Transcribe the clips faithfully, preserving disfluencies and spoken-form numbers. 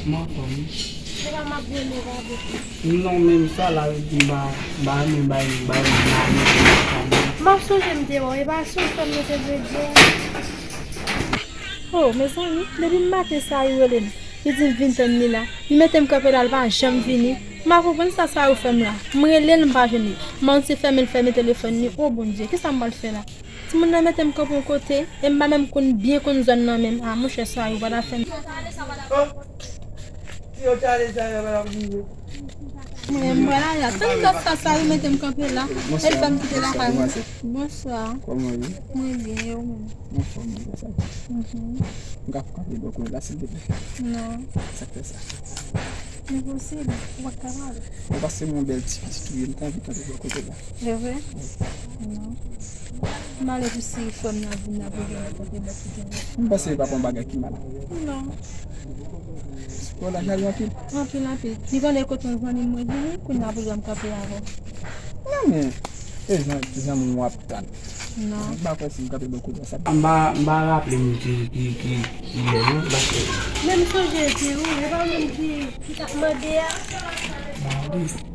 M anfòm wi. Se pa m ap rele w avèk ou. Non, menm sa la, m pa, m pa renmen bay, bay, bay, bay. M ap sonje m te wè w, e pa sou fè m nan te vle di a. Oh, mezanmi, depi maten Sayou rele m, li di m vin tann li la. Li mete m kanpe la, li pa janm vini. M pa konprann sa Sayou fè m la. M rele l, m pa jwenn li. M ann se fèmen l fèmen telefòn li. Oh, Bondye, kisa m pral fè la? Timoun nan mete m kanpe yon kote, e m pa menm konn byen konn zòn nan menm. Ah, monchè, Sayou pa ta fè m. Mwen, mwen la, la. Tann sa, sa, sa, yo mete m kanpe la. E l fè m kite lakay mwen. Bonswa. Kòman w ye? Mwen byen, e ou menm? Mwen anfòm, mwen sa. Mhm. M ka kanpe bò kote la, silvouplè? Non. Sa k fè sa? Enposib. Ou pa ka pale. Ou pase yon bèl ti pitit ou ye, m ta anvi kanpe bò kote la. Se vre? Wi. Non. M ale pou si frè m nan vin nan pou gen kote bò kote la. M panse e pa yon bagay ki mal. Non. Sipò la chale anpil. Anpil, anpil. Li konnen kote yon zanmi mwen vini, kounye a pou l wè m kanpe avè w. Non, men, e zanmi w ap tann. Non. M pa kwè si m kanpe bò kote sa. M pa, m pa raple m ki, ki, ki, ki lè non, paske. Men m sonje di ou, e pa ou menm ki, ki t ap mande a. Mande.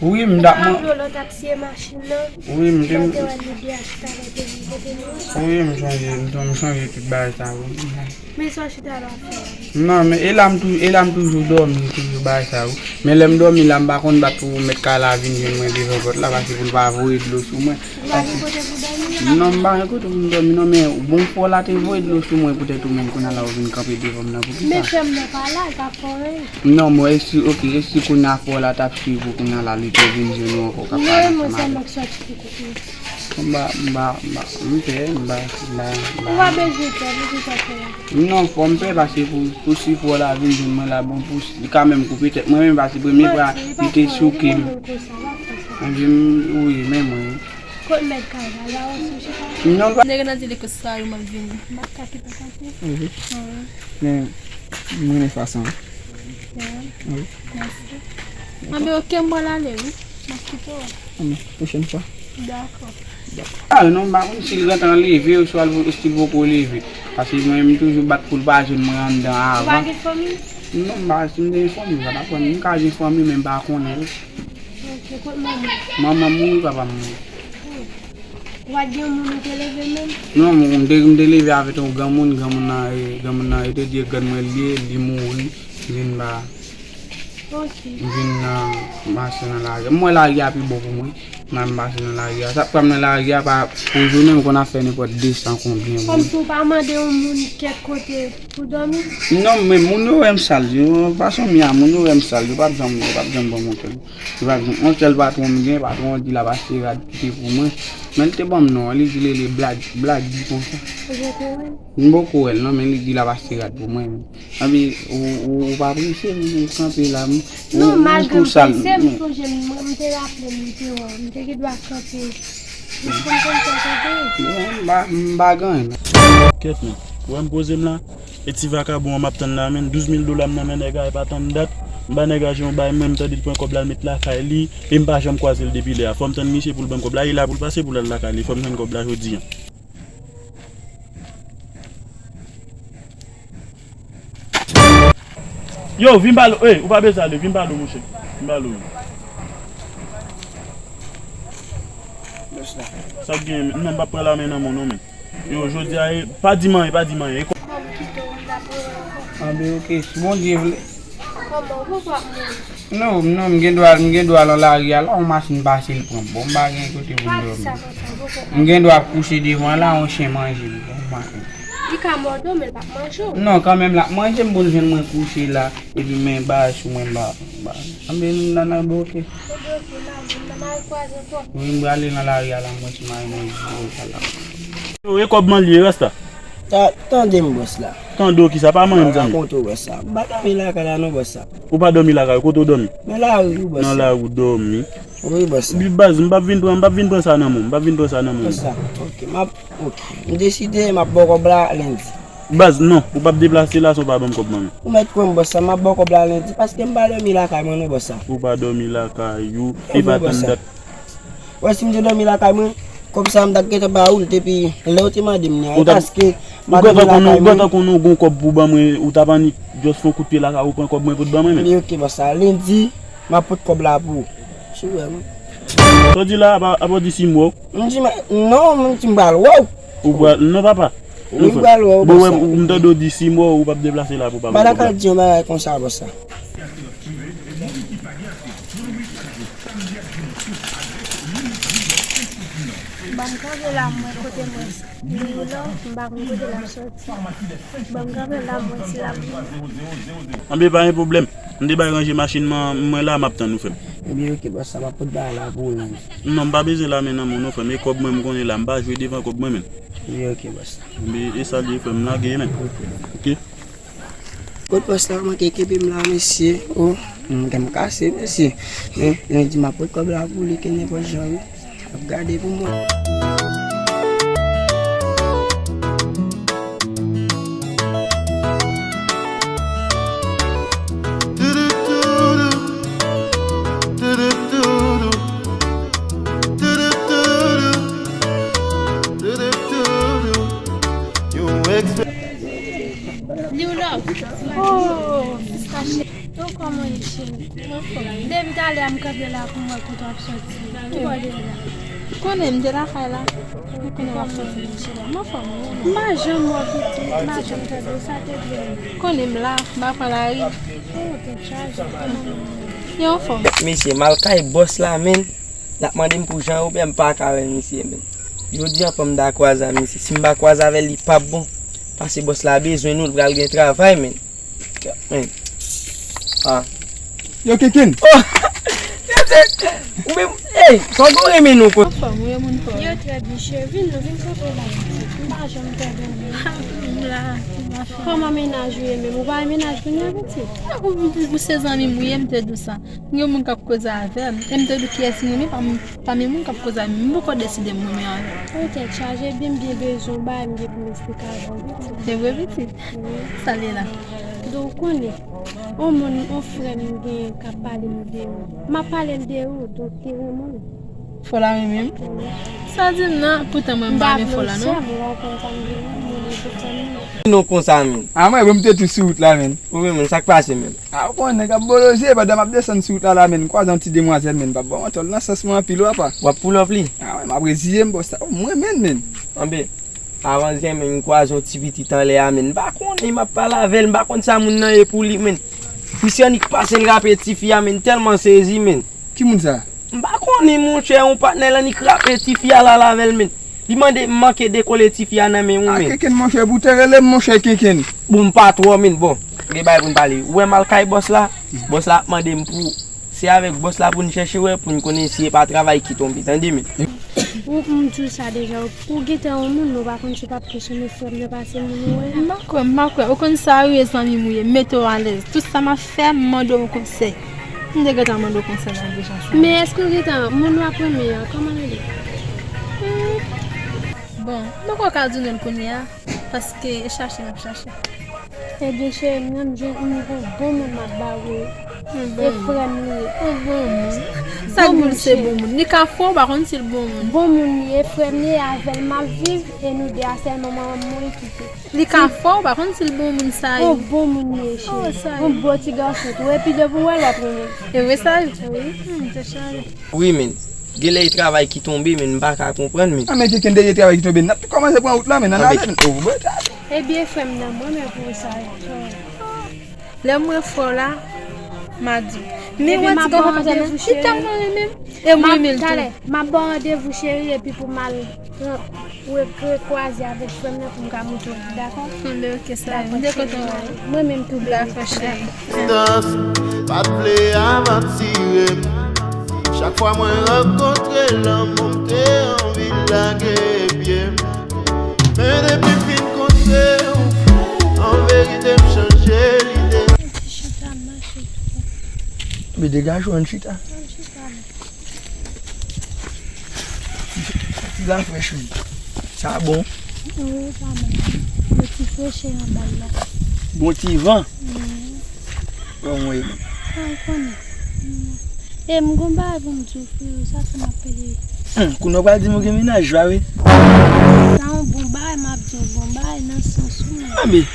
Wi, m t ap man- Pablo lòt ap siye machin nan. Wi, m te. Mwen te wè li de achita lè te vin kote nou. Wi, m sonje, m, m sonje tout bagay sa, wi. Men sa w chita la fè. Non, men e la m tou, e la m toujou dòmi, toujou bagay sa, wi. Men lè m dòmi la, m pa konn bat pou mèt kay la vin jwenn mwen devan pòt la, paske pou l pa voye dlo sou mwen. Ou pa gen kote pou dòmi la? Non, m pa gen kote pou m dòmi, non, men bon, frè w la te voye dlo sou mwen poutèt ou menm, kounye a la ou vin kanpe devan m nan, pou ki sa? Men frè m nan pa la, l pa fè anyen. Non, mwen, e si, oke, e si kounye a frè w la t ap swiv ou, kounye a la, li te vin jwenn ou ankò, k ap pale ansanm avè w. Non, mwen sèlman k sòti pou kote. M pa, m pa, m pa, m pè, m pa, m pa, m pa. Ou pa bezwen pè, pou ki sa w fè la? Non, fò m pè, paske pou, pou si frè w la vin jwenn mwen la, bon, pou, li ka menm koupe tèt mwen menm, paske premye fwa, li te chouke m. Manti, li pa fè sa, li pa fè sa. Anvi m, wi, men mwen. Kot mèt kay la, la ou sou chita? Non, pa. Nèg nan di li ke sa yo m ap vini. M pa ka kite kanpe. Mhm. Wi. Men, m renmen fason an. Wi. Mèsi. Anben, oke, m pral ale, wi. M ap kite w. Anben, pwochèn fwa. Dakò. Dakò. A, non, m pa konn si l gentan leve, oswa l, si l poko leve. Paske mwen, m toujou bat pou l pa jwenn mwen anndan avan. Ou pa gen fanmi? Non, m pa, si m te gen fanmi, m pa t ap pran, m ka gen fanmi, men m pa konnen l. Ok, kot manman? Manman m mouri, papa m mouri. Ou pa t gen moun ou te leve menm? Non, m te, m te leve avèk yon granmoun, granmoun nan, e, granmoun nan, e te di e grann mwen l ye, li mouri, m vin ba, m vin nan mache nan lari. M wè lari a pi bon pou mwen, m al mache nan lari a. Sa k pran m nan lari a, pa, pou jounen, m konn ap fè nenpòt de san konbyen. Kòmsi ou pa mande yon moun kèk kote pou dòmi? Non, men moun yo wè m sal, yo, fason m ye a, moun yo wè m sal, yo p ap janm, yo p ap janm ban m yon kèk. Yon sèl patwon m gen, patwon an di l ap achte rad kite pou mwen. Men l te ban m non an, li di l rele Blag, Blagi konsa. Ou poko wè l? M poko wè l non, men li di l ap achte rad pou mwen. Anpi, ou, ou, ou pa prese, ou kanpe la, m, ou, ou tou sal. Non, malgre m prese, m sonje m, m te raple m, m te wè w, m te gen dwa kanpe. Ou konn konn sa kanpe? Non, m pa, m pa gen anyen. Kèt men, ou wè m poze m la? E ti vakabon an m ap tann la, men douz mil dola m nan men nèg la, e pa tann dat. M ba nèg la jan yon bay mwen, m tande l pran kòb la, l met lakay li, e m pa janm kwaze l depi lè a. Fò m tann misye pou l ban m kòb la, e la pou l pase pou l al lakay li, fò m jwenn kòb la jodi a. Yo, vin pale, ey, ou pa bezwen ale, vin pale, monchè. Vin pale, wi. Sa k gen, non, m p ap pran lamen nan men w, non, men. Yo, jodi a, e, pa di m anyen, pa di m anyen. E kò- Anben, oke, si Bondye vle. Kòman, ou poko ap mouri? Non, non, m gen dwa, m gen dwa nan lari a la, yon machin pase, l pran m. Bon, m pa gen kote pou m dòmi. M gen dwa kouche devan la, yon chen manje m. Bon, m pa. Li ka mòde w, men l p ap manje w. Non, kanmenm, l ap manje m pou l jwenn mwen kouche la, epi men bagay sou mwen, m pa, m pa. Anben, nan, nan, bon, oke. Anben, oke, n a, n a kwaze ankò. Wi, m prale nan lari a la, m wè si m a jwenn yon djòb la. Yo, e kòb man li ye, Rasta? Ta-, tande m, bòs la. Tande w kisa? Pa manyen m, zanmi. Rakonte w, bòs la. M pa dòmi lakay la non, bòs la. Ou pa dòmi lakay, kote w dòmi? Nan lari, wi, bòs la. Nan lari w dòmi? Wi, bòs la. Bi-, baz, m p ap vin pran, m p ap vin pran sa nan men w, m p ap vin pran sa nan men w. Bòs la, oke, m ap, oke. M deside, m ap ba w kòb la lendi. Baz, non, ou p ap deplase la san w pa ban m kòb mwen. Ou mèt kwè m, bòs la, m ap ba w kòb la lendi, paske m pa dòmi lakay mwen non, bòs la. Ou pa dòmi lakay ou, e pa tann dat. Wè, si m te dòmi lakay mwen, kòb sa a m t ap gentan ba ou l depi lè w te mande m li an. E paske Ou gentan konn, ou gentan konn ou gon kòb pou ban mwen, ou t ap annik just fè yon kout pye lakay ou pran kòb mwen pou t ban mwen menm. Men ok, bòs la, lendi, m ap pot kòb la pou ou. Si w wè mwen. Sa w di la, apa, apa w di si m wè w? M di, non, m di m pral wè w. Ou pral, non, papa. Wi, m pral wè w, bòs la. Bon, m tande w di si m wè w, ou p ap deplase la pou pa ban m kòb la. M pa ta ka di yon bagay konsa, bòs la. Ban m kanpe la, m wè kote mwen. Li lò, m pa konn kote l ap soti. Ban m kanpe la, m wè si l ap vini. Anben, pa gen pwoblèm. M te bay ranje machin mwen, mwen la, m ap tann ou, frè m. Ebyen, ok, bòs, sa m ap pot bagay la pou ou, non. Non, m pa bezwen la men nan men w, non, frè m. E kòb mwen, m konnen la, m pa jwe devan kòb mwen, menn. Ebyen, ok, bòs. Anben, e sa l ye, frè m, lage, menn. Ok. Ok. Kot bòs la manke kenbe m la, mesye. O, m gen m kase, mesye. Men, lendi m ap pot kòb la pou li, ke nenpòt jan, wi. Ap gade pou mwen. New Love. Oh, sista cheri. Yo, kòman w ye, cheri? Depi talè a m kanpe la pou m wè kote w ap soti. Ki bò w te ye la? Ou konnen m te lakay la. Ou konnen w ap soti nan cheri. M anfòm wi. M pa janm wè w pitit, m pa janm tande w, sa te vle di. Konnen m la, m pa pran lari. Oh, tèt chaje, kòman w ye? Yo, anfòm. Mesye, m al kay bòs la, menn. L ap mande m pou Jean Robert, m pa ka wè misye, menn. Jodi a, fò m ta kwaze a misye. Si m pa kwaze avè l, li p ap bon. Paske bòs la bezwen nou, l pral gen travay, menn. Men. Ah. Yo, Kenken. Oh! Yo, se, ou menm, ey, sa w gon renmen nou, kon. Anfòm, wi, moun fò. Yo, trè byen, cheri, vin, nou vin kanpe la. M pa janm tande w. M la, m la. Kòman mennaj ou ye menm? Ou pa gen mennaj kounye a, pitit? Ah, ou, ou, ou se zanmi m, ou ye, m te di w sa. M gen moun k ap koze avè m. E m te di w kiyès m renmen, pa m Pami moun k ap koze avè m, m poko deside m renmen avè l. Ou tèt chaje, byen m byen bezwen w bay, m gen pou m esplike avè w pitit. Se vre pitit? Wi. Sa l ye la? Donk, ou konnen, yon moun, yon frè m genyen k ap pale m de ou. M ap pale l de ou, donk li renmen w. Fò la renmen m? Wi. Sa di m nan, poutan mwen m pa renmen fò la non. M ta vle w sè m, ou pa konn sa m gen nan mwen, e tout sa m gen. Non konsa menm. A mwen, bon, m te tou sou wout la menm. Ou menm, sa k pase menm? A, ou konnen nèg ap bolo zye, pandan m ap desann sou wout la la, menn, m kwaze yon ti demwazèl, menn, m p ap ba w mantò, l nan sans mwen anpil, wi, apa. W ap pull off li? A, wi, m ap reziye m, bòs la. O, mwen menm, menn. Anben, avan zen, menn, m kwaze yon ti pitit anlè a, menn. M pa konnen, m ap pale avè l, m pa konn sa moun nan ye pou li, menn. Misye annik pase l rape tifi a, menn, tèlman sezi, menn. Ki moun sa? M pa konnen, monchè, yon patnè l annik rape tifi a la avè l, menn. Li mande m manke dekole tifi a nan men ou, menn. A, Kenken, monchè, pou te rele m, monchè, Kenken. Bon, m pa twò, menn. Bon, gen bagay pou n pale. Ou wè m al kay bòs la? Bòs la ap mande m pou, se avèk bòs la pou n chèche wè, pou n konnen si e pa travay ki tonbe. Tande, menn. Ou, m di w sa deja, ou gentan yon moun, men w pa konn si w p ap tou sou men frè m nan pase moun ou wè a. M pa kwè, m pa kwè. Ou konn sa ou ye, zanmi m ou ye, mete w alèz. Tout sa m ap fè, m mande w konsèy. M te gentan mande w konsèy la deja sa. Men èske w gentan, moun w ap renmen an, kòman l rele? Hmm. Bon, m poko ka di w non l kounye a, paske e chache m ap chache. Ebyen, cheri m nan, m jwenn yon bon moun m ap ba w. E frè m li ye. Yon bon moun. Sa k di l se bon moun? Li ka fè w, ou pa konn si l bon moun. Bon moun li ye, frè m li ye, avè l m ap viv, e nou de a sèlman, manman m mouri kite. Li ka fè w, ou pa konn si l bon moun sa ye. Yon bon moun li ye, cheri. Yon bon ti gason tou. Epi depi w wè l, w ap renmen l. E vre sa? Wi. Hmm, se cheri. Wi, men. Genlè e travay ki tonbe, men m pa ka konprann, men. A, men Kenken, depi e travay ki tonbe, n ap kòmanse pran wout la, men, ann ale, men. O, bon, e travay. Ebyen, frè m nan, mwen menm pou sa. Lè m wè frè w la, m a di w. Men wè ti gason pa nan, li tèlman renmen m. E m renmen l tou. Talè, m ap ba w randevou, cheri, epi pou m al pran, re-, rekwaze avèk frè m nan pou m ka montre w, dakò? Anben, ok, sa, m te kontan wè w. Mwen menm tou, baby. Dakò, cheri. Distans, pa t vle avanti m. Chak fwa mwen rankontre lanmou, m te anvi lage pye m. Men depi m fin kontre w, an verite m chanje lide. Ti chita mache tou. Men degaje w, ann chita. Ann chita, men. Ti, ti zafè frèch, wi. Sa bon? Wi, sa bon. Yon ti frechè anba l la. Bon ti van? Wi. Bon, mwen. Sa w konnen. E m gon bagay pou m di w, freo, sa fè m ap pede Hmm, kounye w pral di m ou gen mennaj, pa vre? Sa yon bon bagay, m ap di yon bon bagay nan sans ou menm. Anben,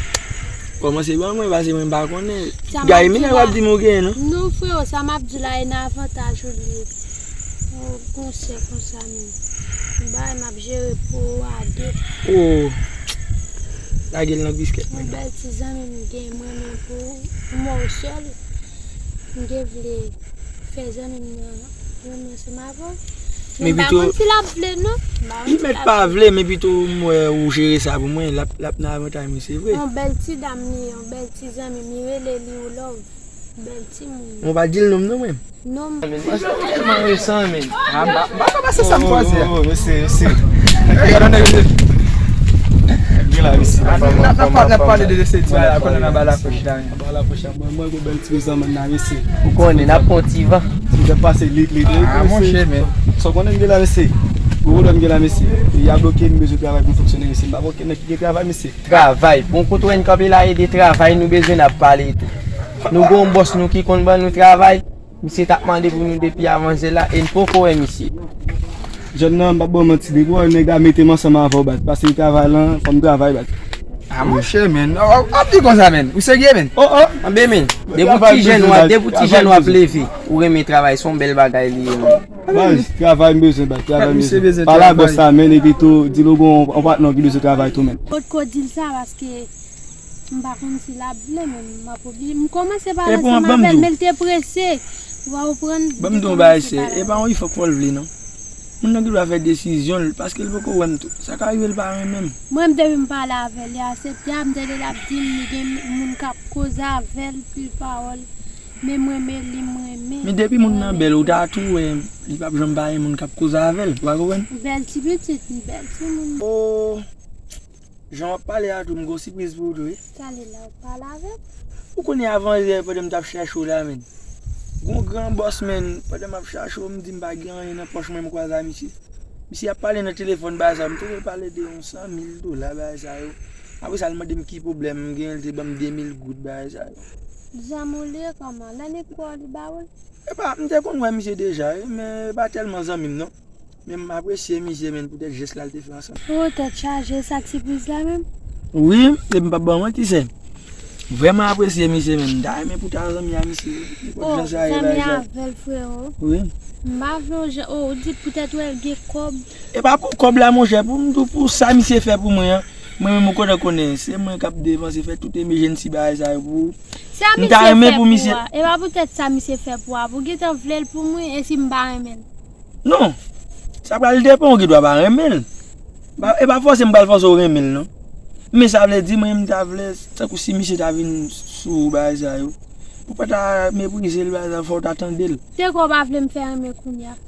kòmanse ban mwen, paske mwen m pa konnen. Sa m ap Gary di Mina la, w ap di m ou gen, non? Non, freo, sa m ap di la, e nan avantaj ou li ye. Yon konsèy konsa menm. Yon bagay m ap jere pou ou a de. Oh, lage l nan biskèt, yon bèl ti zanmi m gen mwen menm pou, pou mwen sèl. M te vle fè zanmi m nan renmen ansanm avè w. Men m pa konn si l ap vle, non. M pa konn si l ap vle. Li mèt pa vle, men pito m wè ou jere sa pou mwen, l ap, l ap nan avantaj mwen, se vre. Yon bèl ti dam li ye, yon bèl ti zanmi m, li rele li ou love. Bèl timoun. Mwen pa di l non m non, mwen. Non m. Paske ou tèlman resan, men. Ah, m pa, m pa ka pase sa m kwaze a. Oh, oh, oh, mesye, mesye. Gade nèg yo. Gen la, mesye. N ap, n ap, n ap pale de, de se ti bagay la, konnen n ap ba lakouch la, men. Ba lakouch la, mwen, mwen, gon bèl ti resan, man, nan, mesye. Ou konnen, n ap pran ti van. Ti van pase lit, lit, lit, mesye. Ah, monchè, men. Sa w konnen m gen la, mesye. Gwo pwoblèm m gen la, mesye. Y a bloke m, bezwen travay pou m fonksyone, mesye. M pa bloke nèg ki gen travay, mesye. Travay. Bon, kote w wè n kanpe la, e de travay nou bezwen n ap pale tou. Nou gen yon bòs nou ki konn ban nou travay. Misye t ap mande pou nou depi avan jè la, e n poko wè misye. Jèn nan, m p ap ba w manti, depi w wè nèg la mete m ansanm avè w, bat, pase travay lan, fò m travay, bat. Ah, monchè, men. W ap di konsa, men. Ou serye, men? Oh, oh. Anben, men. Depi w ti jèn, w ap, depi w ti jèn, w ap leve. Ou renmen travay, se yon bèl bagay li ye, men. Baz, travay m bezwen, baz, travay m bezwen. Pale a bòs la, men, epi tou, di l ou gon yon patnè w ki bezwen travay tou, men. Potko di l sa, paske m pa konn si l ap vle, men m ap oblije. M kòmanse pale ansanm avè l, men l te prese. Ou pa konprann? Ban m di w yon bagay, sè, e pa yon ifòk fò l vle, non. Moun nan gen dwa fè desizyon l, paske l poko wè m tou. Sa ka rive l pa renmen m. Mwen, depi m pale avè l, li aksepte a, m tande l ap di m li gen moun k ap koze avè l, pil pawòl. Men m renmen li, m renmen. Men depi moun nan bèl, ou ta tou wè, li p ap janm pa gen moun k ap koze avè l, ou pa konprann? Bèl ti pitit, bèl timoun. Oh, jan w ap pale a tou, m gen yon sipriz pou ou tou, wi. Sa li la, ou pale avè m? Ou konnen avan yè, pandan m t ap chache w la, men. Gon gran bòs, men, pandan m ap chache w, m di m pa gen anyen nan pòch mwen, m kwaze a misye. Misye ap pale nan telefòn, bagay sa, m tande l pale de yon san mil dola, bagay sa yo. Apre sa, l mande m ki pwoblèm m gen, l te ban m de mil goud, bagay sa yo. Zanmi w li ye kòman? Lè nèg pran w, li ba ou l? Epa, m te konn wè misye deja, wi, men e pa tèlman zanmi m, non. Men m apresye misye, men poutèt jès la l te fè ansanm. O, tèt chaje, sa k sipriz la menm? Wi, epi m p ap ba w manti, sè. Vrèman apresye misye, men m ta renmen pou ta zanmi a misye, wi. Nenpòt jan sa ye, bagay sa. O, zanmi avè l, freo. Wi. M pa vle w jan, o, ou di poutèt wè l gen kòb. E pa pou kòb la, monchè, pou m di w pou sa misye fè pou mwen an. Mwen menm, ou konnen, konnen, se mwen k ap depanse, fè tout emejensi bagay sa yo pou ou. Sa misye fè pou ou a, e pa poutèt sa misye fè pou ou a, pou w gentan vle l pou mwen, e si m pa renmen l? Non. Sa pral depann, ou gen dwa pa renmen l. Ba, e pa fòse m pral fòse w renmen l, non. Men sa vle di, mwen, m ta vle, tankou si misye ta vin sou ou bagay sa yo. Ou pa ta meprize l, bagay sa, fò w ta tande l. Se kwa w pa vle m fè renmen kounye a?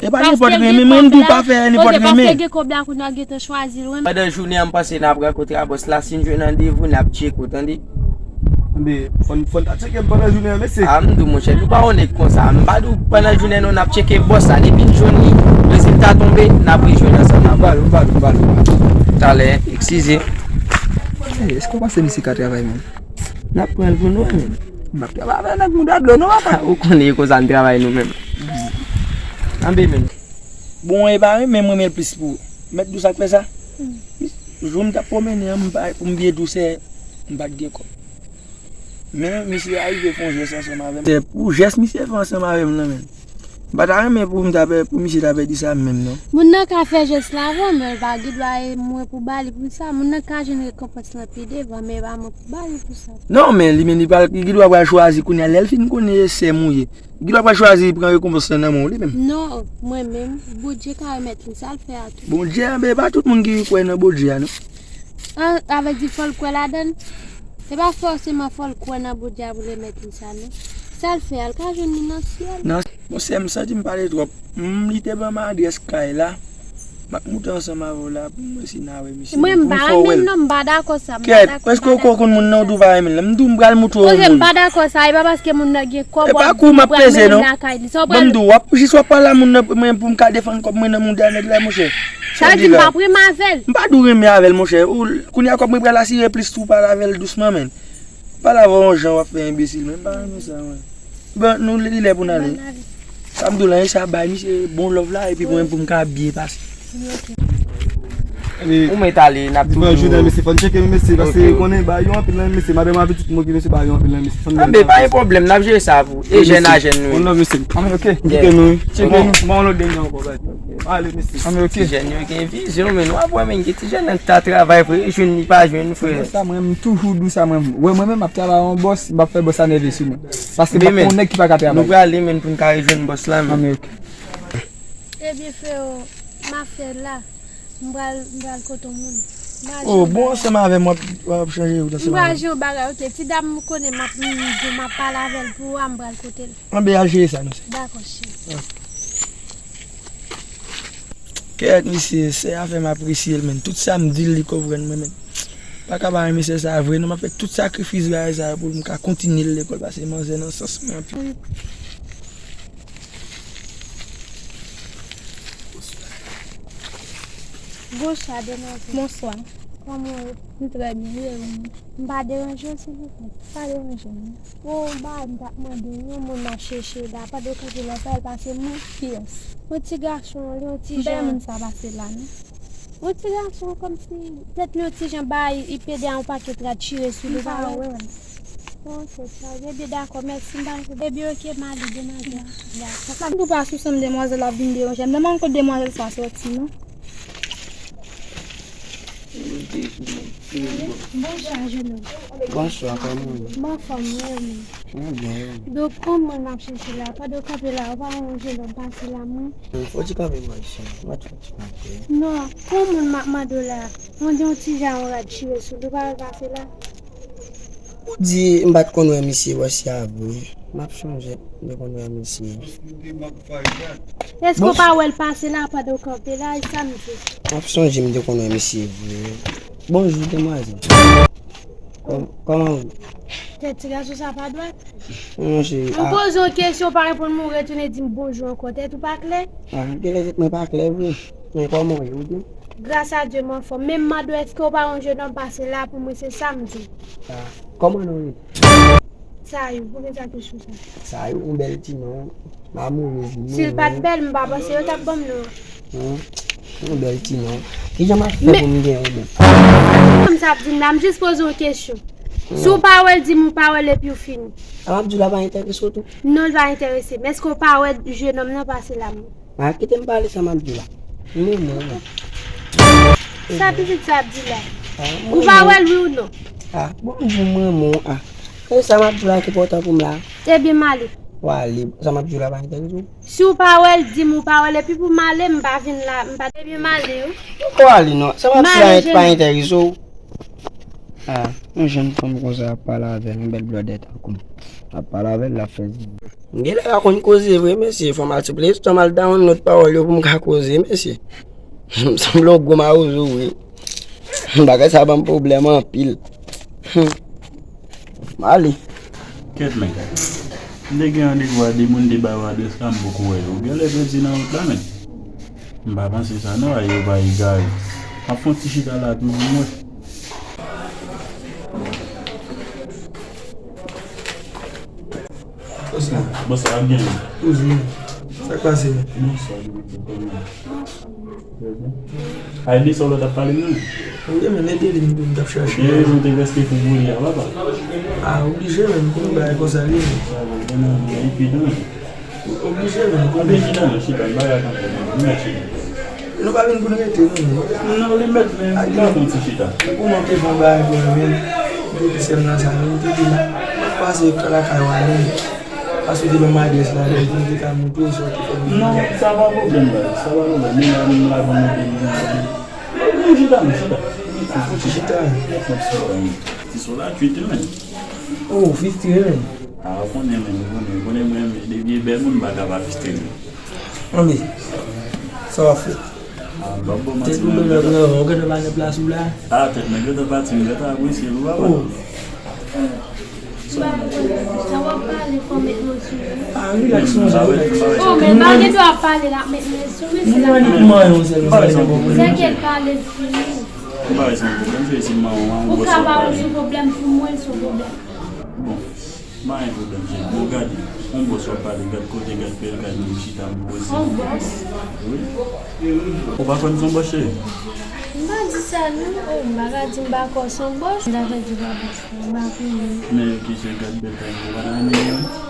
E pa nenpòt renmen, mwen, m di w pa fè nenpòt renmen. Paske gen kòb la, oke, paske gen kòb la kounye a, w gentan chwazi l renmen. Pandan jounen an, m panse n ap rankontre a bòs la, si n jwenn randevou, n ap tcheke w, tande? Tande, fò n, fò n ta tcheke m pandan jounen an, mesye. A, m di w, monchè, nou pa yon nèg konsa. M pa di w pandan jounen non, n ap tcheke bòs la. Depi n jwenn li, rezilta tonbe, n ap rejwenn ansanm avè l. M ba l, m ba l, m ba l, m ba l. Talè, eskize. Ey, èske w panse misye ka travay menm? N ap pran l pou nou, men. M ap travay avè nèg mouda dlo, non, papa. Ou konnen e konsa n travay nou menm. Anben, men. Bon, e pa renmen m renmen l plis pou ou. Mèt di w sa k fè sa? Jou m t ap pwomennen an, m pa, pou m byen di w, sè, m pa t gen kòb. Men, misye arive fè yon jès ansanm avè m. Se pou jès misye fè ansanm avè m nan, men. M pa ta renmen pou m ta pè, pou misye ta pèdi sa menm, non. Moun nan ka fè jès la avè w, men l pa gen dwa e mwen pou ba li pou sa. Moun nan ka jwenn rekonpans lan pi devan, men e pa mwen pou ba li pou sa. Non, men li menm li pral, li gen dwa pral chwazi kounye a, lè l fin konnen e sè m ou ye. Li gen dwa pral chwazi pran rekonpans lan nan men w, li menm. Non, mwen menm, Bondye ka remèt li sa l fè a tou. Bondye, men e pa tout moun ki kwè nan Bondye a, non. An, sa vle di fò l kwè ladan l? E pa fòseman fò l kwè nan Bondye a pou l remèt li sa, non. Sa l fè a, l ka jwenn li nan syèl. Non, bon, sè m, santi m pale twòp. M, li te ban m adrès kay la. M ap moute ansanm avè w la pou m wè si n a wè misye. Mwen, m pa renmen l, non, m pa dakò sa, m pa dakò. Kèt, èske w ko konn moun nan, ou di w pa renmen l? M di w m pral moutre w yon moun. Oke, m pa dakò sa, e pa paske moun nan gen kòb, w ap di w pral mennen l lakay li. Sa w pral. Ban m di w, w ap, jis w ap pale a moun nan, mwen, pou m ka defann kòb mwen nan mouda nèg la, monchè. Sa vle di m p ap renmen avè l. M pa di w renmen avè l, monchè. Ou, kounye a kòb mwen pral asire plis tou, pale avè l dousman, men. Pale avè w yon jan w ap fè enbesil, men m pa renmen sa, mwen. Bon, nou, li lè pou n ale. Bòn lavi. Sa m di w la, e sa bay misye bon love la, epi mwen pou m ka byen pase. Ou mèt ale, n ap toujou. Di pa jounen mesye, fò n tcheke mesye, paske konnen ba yo anpil nan mesye, madanm avè tout moun ki mesye ba yo anpil nan mesye. Anben, pa gen pwoblèm, n ap jere sa pou ou. E jèn a jèn nou ye. Bon love mesye. Anben, ok. Kite nou, wi. Tcheke nou. Bon, lòt dènye ankò, baz. Ale mesye. Anben, ok. Ti jèn yo gen vizyon, men w ap wè, men gen ti jèn nan ta travay vre, jwenn li pa jwenn, frè. Sa mwen, m toujou di w sa, mwen. Wè, mwen menm, m ap travay yon bòs, m ap fè bòs sa nève sou mwen. Paske m pa konnen nèg ki pa ka travay. Nou prale, men pou n ka rejwenn bòs la, men. Anben, ok. Ebyen, freo, m ap fè la. M pral, m pral kote yon moun. M pral Oh, jwenn bon, bagay. Ansanm avè m, w ap, w ap chanje wout ansanm avè m. M pral jwenn yon bagay, ok. Ti dam m konnen m ap, m, m ap pale avè l pou ou a, m pral kote l. Anben, al jere sa, non, sè. Dakò, cheri. Kèt, misye, sè a fè m apresye l, men. Tout sa m di l, li konprann mwen, men. Pa ka pa renmen sè sa vre, non, m ap fè tout sakrifis bagay sa yo pou m ka kontinye l lekòl, paske manzè nan sans mwen anpil. Bonswa, demwazèl. Bonswa. Kòman w ye? M trè byen, e ou menm? M pa deranje w, silvouplè? Pa deranje m, non. Bon, m pa, m t ap mande w, yon moun m ap chèche la, pandan w kanpe la, w pa wè l pase, mwen? Kiyès? Yon ti gason, li yon ti jan. M pa wè moun sa pase la, non. Yon ti gason kòmsi tèt li yon ti jan bay, li pede a yon pakèt rad chire sou li, ou pa wè l? Bon, se sa. Ebyen, dakò, mèsi, m pa. Ebyen, ok, m ale, demwazèl. Dakò. M tou pa sou sanm demwazèl la ap vin deranje m. Demann kote demwazèl sa soti, non? Bonswa, jennonm. Bonswa, kòman w ye? M anfòm, wi, ou menm? Mwen byen, wi. Donk, yon moun m ap chèche la, pandan w kanpe la, ou pa wè yon jennonm pase la, mwen? Fò w ti kanpe, mwen, isit. Mwen fò w ti kanpe. Non, yon moun m ap mande w la, yon, yon ti jan yon rad chire sou li, ou pa wè l pase la? Ou di m pa t konn wè misye, wè si a vre. M ap chonje, m te konn wè misye. Èske w pa wè l pase la pandan w kanpe la? E sa m di. M ap chonje, m te konn wè misye vre. Bonjou, demwazèl. Kòm-, kòman ou ye? Tèt ti gason sa pa dwat. Monchè, m poze w kesyon, w pa reponn mwen, ou retounen di m bonjou ankò. Tèt ou pa klè? A, genlè tèt mwen pa klè vre. Men kòman w ye, ou byen? Gras a Dye, m anfòm. Men m mande w, èske w pa wè yon jennonm pase la pou mwen, se sa m di w. A, kòman non w rele? Sayou, poukisa kesyon sa? Sayou, yon bèl ti non. M amourez li. Si l pa t bèl, m pa panse yo t ap ban m non. Yon bèl ti non. Kijan m ap fè pou m gen yon menm? Kòm sa ap di m la, m jis poze w kesyon. Si w pa wè l, di m ou pa wè l epi w fini. Sa m ap di w la pa enterese w tou? Non, l pa enterese m. Èske w pa wè jennonm nan pase la menm? A, kite m pale sa m ap di w la. M renmen w, non. Sa pitit sa ap di la? Ou pa wè l, wi ou non? A, bon, m di w m renmen w, a. E sa m ap di w la ki enpòtan pou m la? Ebyen, m ale. W ale, sa m ap di w la pa enterese w? Si w pa wè l, di m ou pa wè l, epi pou m ale, m pa vin la, m pa. Ebyen, m ale, wi. Ou pa ale, non. Sa m ap di w la pa enterese w? A, yon jèn fanm konsa ap pale avè l, yon bèl blòdè tankou m. Ap pale avè l, l ap fè zizou. M genlè pa konn koze vre, mesye. Fò m al sou Play Store, m al download pawòl yo pou m ka koze, mesye. M sanble yon gwo mawozo vre. Bagay sa ban m pwoblèm anpil. M ale. Kèt men. M te gen randevou a de moun, de ba yo adrès la, m poko wè yo. Genlè pèdi nan wout la, men. M pa panse sa non, ay yo pa egare. M ap fè yon ti chita la tou pou m wè. Bonswa. Bonswa, ap byen? Toujou. Sa k pase? Bonswa, bonswa. Ay, de sa w lòt ap pale m nan? Wi, men ede li, m t ap chache. Gen rezon te prèske fou pou li a, papa. A, oblije, men, m konnen bagay konsa li ye. Sa va, gen nan epi tou. Oblije, men, m konnen. Chita, non, chita, m pa ka kanpe, non, m mèt chita. Nou pa vin pou n rete, non, men. Non, li mèt, men, m ka fè yon ti chita. Pou mwen, te fè yon bagay pou mwen, men. M te di sè m nan sa, men, m te di, m ap pase lakay ou a, men. Paske w te ban m adrès la, men, pou m te ka montre w sa w te fè m. Non, sa pa pwoblèm, baz. Sa pa pwoblèm. Men la, menm la, pou mwen, te di, non, chita, non, chita. Fò ti chita. Fò ti chita, wi. Ti so la, twit, men. Oh, fifty, men. A, ou konnen, men, ou konnen, ou konnen, mwen, men, depi e bèl moun, m pa ka pa fifty, men. Anben, sa w ap fè? A, m p ap ba w manti, non. Tèt ou gentan pran, ou gentan pa nan plas ou la? A, tèt mwen gentan pati, m gentan apresye l, ou pa wè? Oh. Sa w ap pale, fò w met men sou li. A, rilaks, non, sa rilaks. Oh, men pa gen dwa ap pale la, met men sou li, se la. Mwen, mwen, mwen, sèlman, sa li bon. Sèke l pale, l fini. Ou pa wè se yon pwoblèm, se si manman w an, ou ka pa wè se yon pwoblèm pou mwen, se yon pwoblèm. Bon. Pa gen pwoblèm, cheri. Bon, gade, yon bòs w ap pale, gad kote, gad bèl kay nou chita m poze. Yon bòs? Wi. Ou pa kwè m se yon bòs, cheri? M pa di sa non. Oh, m pa ka di m pa kwè w se yon bòs. M ta fè di pa bòs la, m pa konnen. Men, ok, cheri, gad bèl kay nou, ou pa ta renmen li?